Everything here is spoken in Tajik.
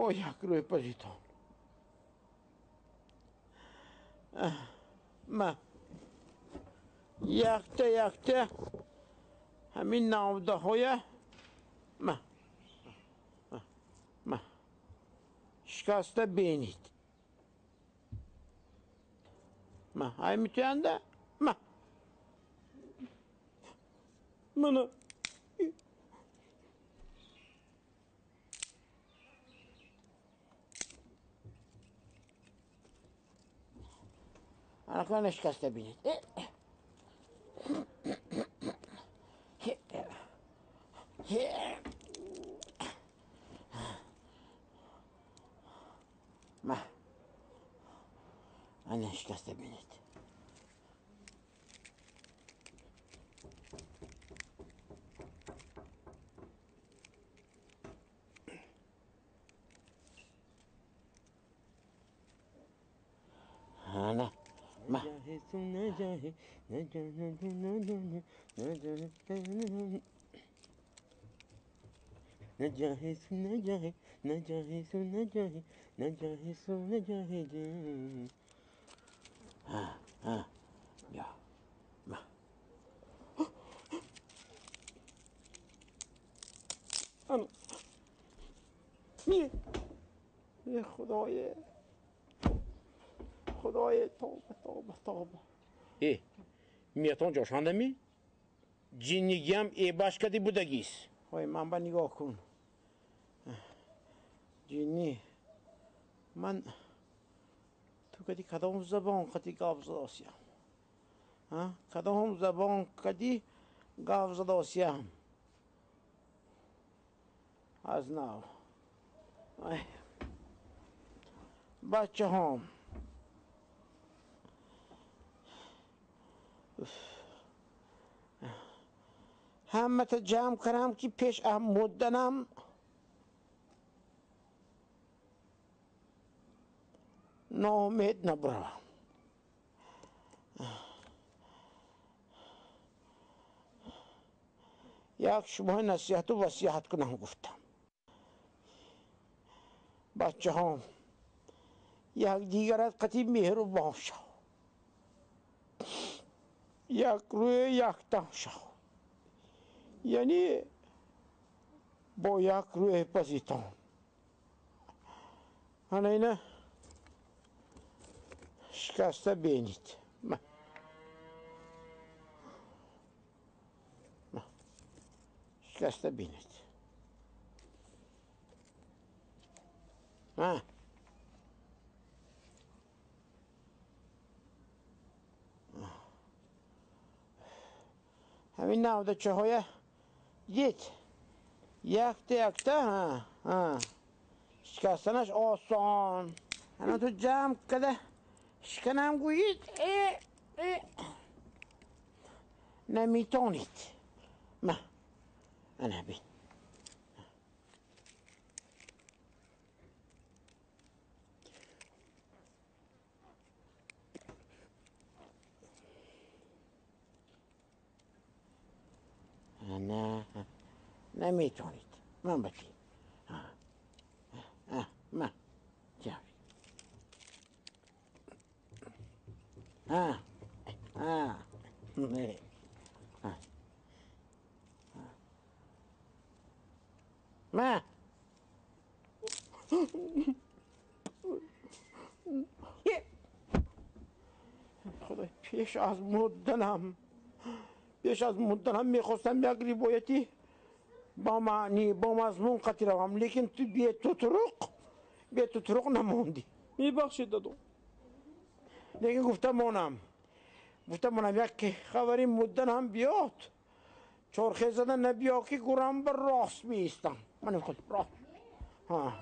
Бо як рӯй пазитон. Ма якта якта ҳамин навдаҳоя ма ма шикаста бинед. Ма ай митоянда ма мана анакона шикаста бинед. Ма ана шикаста бинед. Ана ма न जाहे न जाहे न जाहे न जाहे न जाहे सो न जाहे जी। ها یا ما انا می خدای خدای توبه توبه توبه. ای میتون جوشانده می جینیگیم ای باشکتی بودگیس. های من با نگاه کن جینی من تو کدی کدام زبان کدی گاو زداسیم ها کدام زبان کدی گاو زداسیم از نو. بچه هم همه تا جمع کنم که پیش هم مدنم ناامید نبروم. یک شما نصیحت و وصیحت کنم گفتم بچه هم یک دیگر از قطعی مهربان شو، یک روی یک تن شو، یعنی با یک روی پزیتان. انا اینه شکسته بینید. ما ما شکسته بینید. ها همین نوده چه های دید یکته یکته ها ها شکستنش آسان. انا تو جمع کده شکنم گویید ای ای نمیتونید. ما انا بین انا نمیتونید. من بچی ما جاوی ها ها ما خدای پیش از مدنم پیش از مدنم میخواستم یک روایتی با معنی با مضمون قطعی روم، لیکن تو بی تو طرق بی تو طرق نموندی. میبخشید دادم. لیکن گفتم مانم گفتم مانم یک خبری مدن هم بیاد چرخه زدن نبیا که گورم به راست میستم. من خود راست ها.